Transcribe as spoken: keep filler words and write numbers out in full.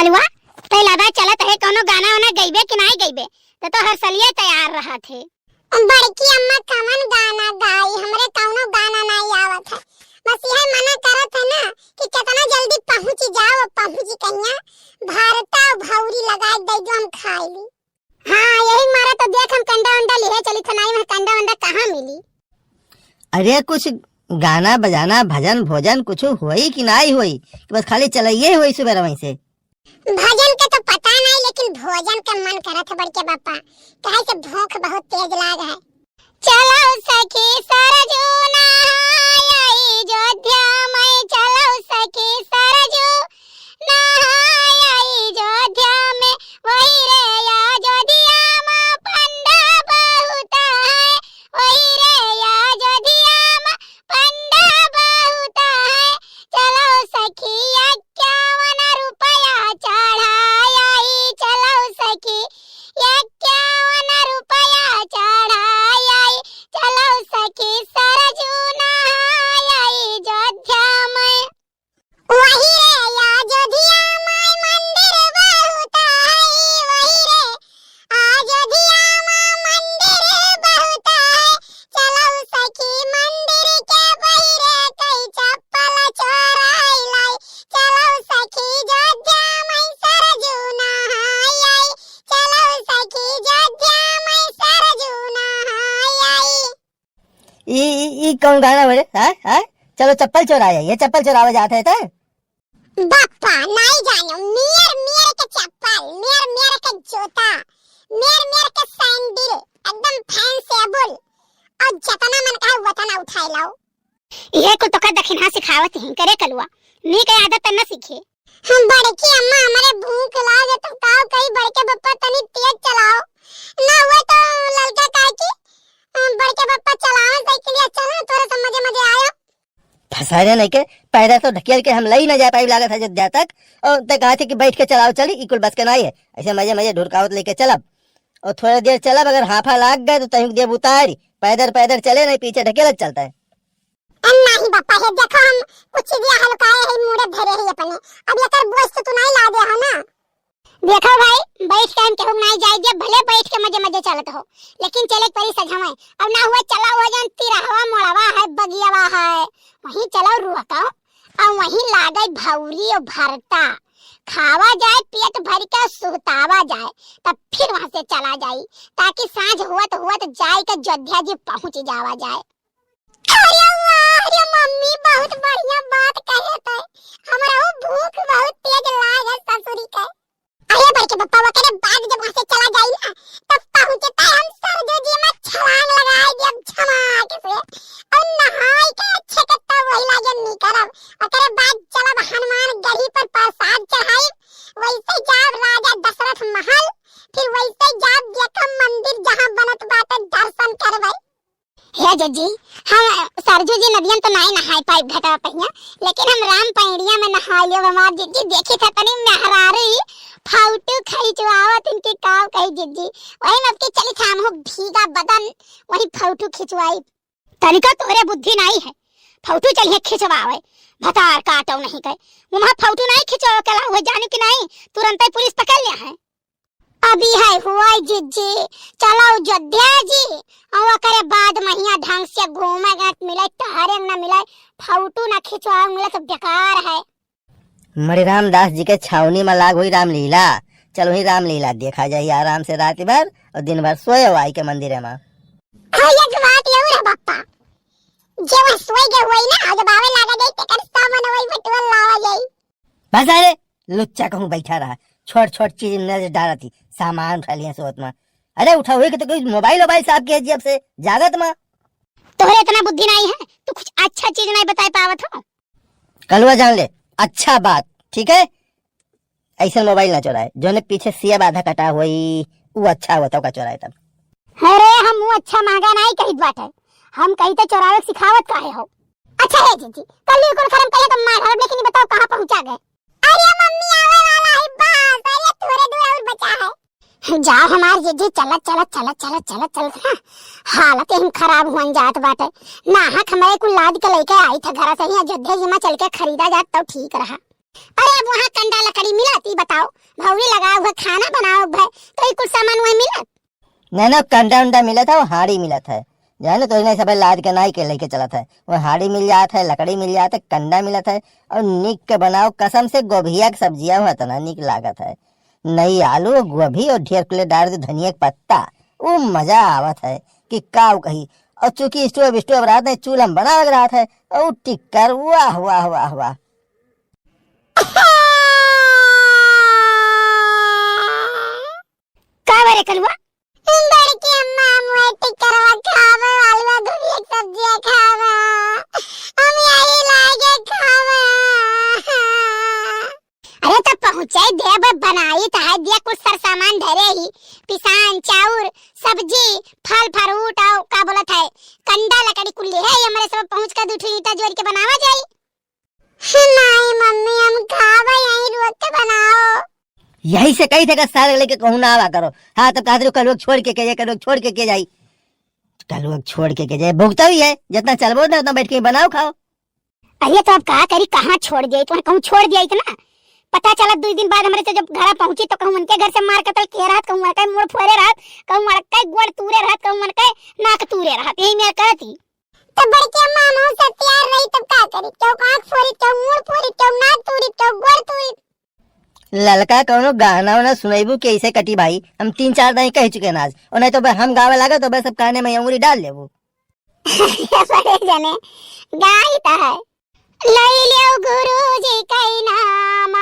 कलुआ, तै लादा चलत है, कौनो गाना वाना गइबे कि नाहीं गइबे? तै तो हर सलिए तैयार रहत है। बड़की अम्मा कवन गाना गाई, हमरे कौनो गाना नाहीं आवत है। बस यह मना करत है ना कि कितना जल्दी पहुँची जाओ, पहुँची कहिया, भरता भौरी लगाइ दे जो हम खाइ ली। हाँ, यही मारा तो देख हम कंडा उंडा लिहे चली थनाई में, कंडा उंडा कहाँ मिली? अरे कुछ गाना बजाना, भजन भोजन कुछ होई कि नाहीं होई? कि बस खाली चलइये होई सुबह वहीं से? भजन के तो पता नाहीं, लेकिन भोजन के मन करत है बड़के बापा, काहे से भूख बहुत तेज लाग है। चलो सखी सरजू नहाई अयोध्या में, चलो सखी सरजू नहाई अयोध्या में, वही रे अयोध्या मा पंडा बहुत है, वही रे अयोध्या मा पंडा बहुत है। चलो सखी इक्यावन रुपया चढ़ाई, चलो सखी इक्यावन रुपया चढ़ाई, चलो सखी सरजू नहाई अयोध्या में। वही रे अयोध्या माई मंदिर बहुत है, वही रे अयोध्या माँ मंदिर बहुत है। चलो सखी मंदिर के बहिरे कई चप्पल चोराई लाई, चलो सखी अयोध्या माई सरजू नहाई आई, चलो सखी अयोध्या माई सरजू नहाई आई। ई, ई, ई कौन गाना बा रे? हाँ, हाँ? चलो चप्पल चोराए, ये चप्पल चोरावे जात है तो? बप्पा, नाहीं जानो, मेर मेर के चप्पल, मेर मेर के जूता, मेर मेर के सैंडल, एकदम फैंसेबल। और जतना मन कहे वतना उठाए लाओ। इहे कुल तोका दखिनहा सिखावत ही, करे कलुआ, नीक आदत त न सीखे। हम बड़की अम्मा, हमरे भूख लागे तो का कही, बड़के बप्पा तनी तेज चलाओ। ना हुए तो ललका कहे कि, अ, बड़के बप्पा चलावे साइकिलिया, चलो तोरे से मजे मजे आयो। फसारे नहीं के, पैदल तो ढकेल के हम लई ना जा पाई लागत है अयोध्या तक। और ते कहा थे कि बैठ के चलाओ चली, ई कुल बस के नाहीं है। ऐसे मजे मजे ढुरकावत लेके चलब। और थोड़े देर चलब, अगर हाफा लाग गए तो तहीं देब उतारी। पैदल पैदल चले नहीं, पीछे ढकेलत चलता है। ए नाहीं बापा, हे देखो, हम कुछ चीजें हल्काए है, मूड़े धरे है अपने। अब एकर बोझ तो तू नाहीं लादे हो ना। देखो भाई, बैठ के हम केहू नाहीं जाए दे, भले बैठ के मजे मजे चलत हो, लेकिन चले के परी सजवे। अब ना हुआ चला हुआ जौन तिरहवा मोड़वा है, बगियावा है, वहीं चलो रुको, और वहीं लागे भौरी और भरता, खावा जाए पेट भर के, सुहतावा जाए, तब फिर वहाँ से चला जाई, ताकि साँझ हुअत हुअत जाए के अयोध्या जी पहुँच जावा जाए। अरे वाह रे मम्मी, बहुत बढ़िया बात कहे तै। हमरा वो भूख बहुत तेज लाग है ससुरी के। अरे बड़के पप्पा, ओकरे बाद जब वहाँ से चला जाई ना, तब पहुँचते हम सरजू जी में छलांग लगाई देब झमाक से। और नहाई के अच्छे के तब वही लागे निकलब। ओकरे बाद चलब हनुमान गढ़ी पर प्रसाद चढ़ाई, वैसे जाब राजा दशरथ महल, फिर वैसे जाब देखब मंदिर जहाँ बनत बाटे, दर्शन करबै। हे जिज्जी, हम सरजू जी नदियन तो नाहीं नहाए पाइब घटवा पहिया, लेकिन हम राम पैड़िया में नहाए लेब। हमार जिज्जी देखी था तनी मेहरारू ही फाउटू खिंचवावत इनके का कही जिज्जी, वही में अब की चली था हमहू भीगा बदन वही फाउटू खिंचवाई। तनिको तोहरे बुद्धि नाहीं है, फाउटू चलिए खिंचवावे, भतार काटो नहीं कहे, वहाँ फाउटू नाहीं खिंचवावे कला हुए जानू कि नाहीं, तुरंते पुलिस पकड़ लिया है। अभी है हुआ जिज्जी, चलो अयोध्या जी, और ओकरे बाद महिया ढंग से घूमे के मिले, टहरे न मिले, फाउटू न खिंचवावे मिले तो बेकार है। मणि रामदास जी के छावनी में लाग हुई रामलीला, चल वही रामलीला देखा जाई आराम से रात भर और दिन भर सोए आई के मंदिर में। हाँ, एक बात और है बप्पा, जे वह सोए गए हुई ना, जब आवे लागा जाई, तेकर सामान वही बटुआ लावा जाई। बस अरे, लुच्चा कहूँ बैठा रहा, छोट छोट चीज में नजर डालत ही, सामान उठा लिया सोत में। अरे उठा हुई कि तो कोई मोबाइल वोबाइल साफ किया जेब से, जागत में। तोहरे इतना बुद्धि नाहीं है, तू कुछ अच्छा चीज नाहीं बताए पावत हो। कलुआ जान ले, अच्छा बात, ठीक है, ऐसा मोबाइल ना चोराए, जोने पीछे सेब आधा कटा हुई, वो अच्छा हुआ तो का चोराए तब। अरे हम वो अच्छा महंगा नाहीं कहित बाटे, हम कही तो चोरावे सिखावत काहे हो। अच्छा हे जिज्जी, कल ही कुल खरम कहे तो मार हरब, लेकिन ये बताओ कहाँ पहुँचा गए? अरे मम्मी आवे वाला है बस, अरे थोड़े दूर और बचा है। जाओ हमार जिज्जी, चलत, चलत, चलत, चलत, चलत, चलत ना, हालत यही खराब हुअन जात बाटे। नाहक हमारे कुल लाद के लेके आई था घर से ही, अयोध्या जी में चल के खरीदा जात तो ठीक रहा। अरे अब वहाँ कंडा लकड़ी मिलत, ई बताओ। भौरी लगाओ है, खाना बनाओ है, तो ई कुल सामान वहीं मिलत? नहीं ना, कंडा उंडा मिलत है, वो हाड़ी मिलत है। जाने तो इन्हें सब लाद के नाई के लेके चलत है। वो हाड़ी मिल जात है, लकड़ी मिल जात है, कंडा मिलत है, और नीक के बनाओ, कसम से गोभिया के सब्जिया हुआ तना नीक लागत है। नई आलू, गोभी और ढेर कुले डाल दे धनिया के पत्ता, वो मजा आवत है कि काऊ कही। और चूंकि स्टोव, स्टोव रात में चूल्हा में बनावे के रहत है, और टिक्कर, वाह, वाह, वाह, वाह। का बरे कलुआ? बड़की अम्मा, हम वही टिकरवा खावे, आलूआ गोभी के सब्जिया खावे। हम यही लागे खावे। अरे तो पहुँचे देब, बनाई त है, दिया कुछ सर सामान धरे ही, पिसान, चाउर, सब्जी, फल फ्रूट और का बोलत है, कंडा लकड़ी कुल्ली है, ये हमरे सब पहुँच के दू ठो ईंटा जोड़ के बनावा जाई। नहीं मम्मी, हम खाबे यहीं रुक के बनाओ। यही से कही थे कि सारे लेके कहूँ ना आवा करो। हाँ, तब कहत रहो कलुआ छोड़ के के जाए, कलुआ छोड़ के के जाई। कलुआ छोड़ के के जाए, भुगता भी है, जितना चलबो ना उतना बैठ के बनाओ खाओ। अरे तो अब का करी, कहाँ छोड़ दिया, तो कहूँ छोड़ दिया इतना। पता चला दो दिन बाद हमरे से जब घर पहुँची तो कहूँ उनके घर से मार कतल के रहत, कहूँ उनका मुड़ फोरे रहत, कहूँ उनका गोड़ तूरे रहत, कहूँ उनका नाक तूरे रहत, यही मेरे कहती। तो बड़की अम्मा, हम सब तैयार रही, तब का करी? केहू आँख फोड़ी, केहू मुड़ फोड़ी, केहू नाक तूड़ी, केहू गोड़ तूड़ी। ललका कौनो गाना वाना सुनैबू कि ऐसे कटी भाई? हम तीन चार दाई कह चुके हैं आज, और नहीं तो बे हम गावे लागे तो बे सब काने में अंगुरी डाल लेबू। बड़े जने गाई त है। लई लियो गुरुजी कई नाम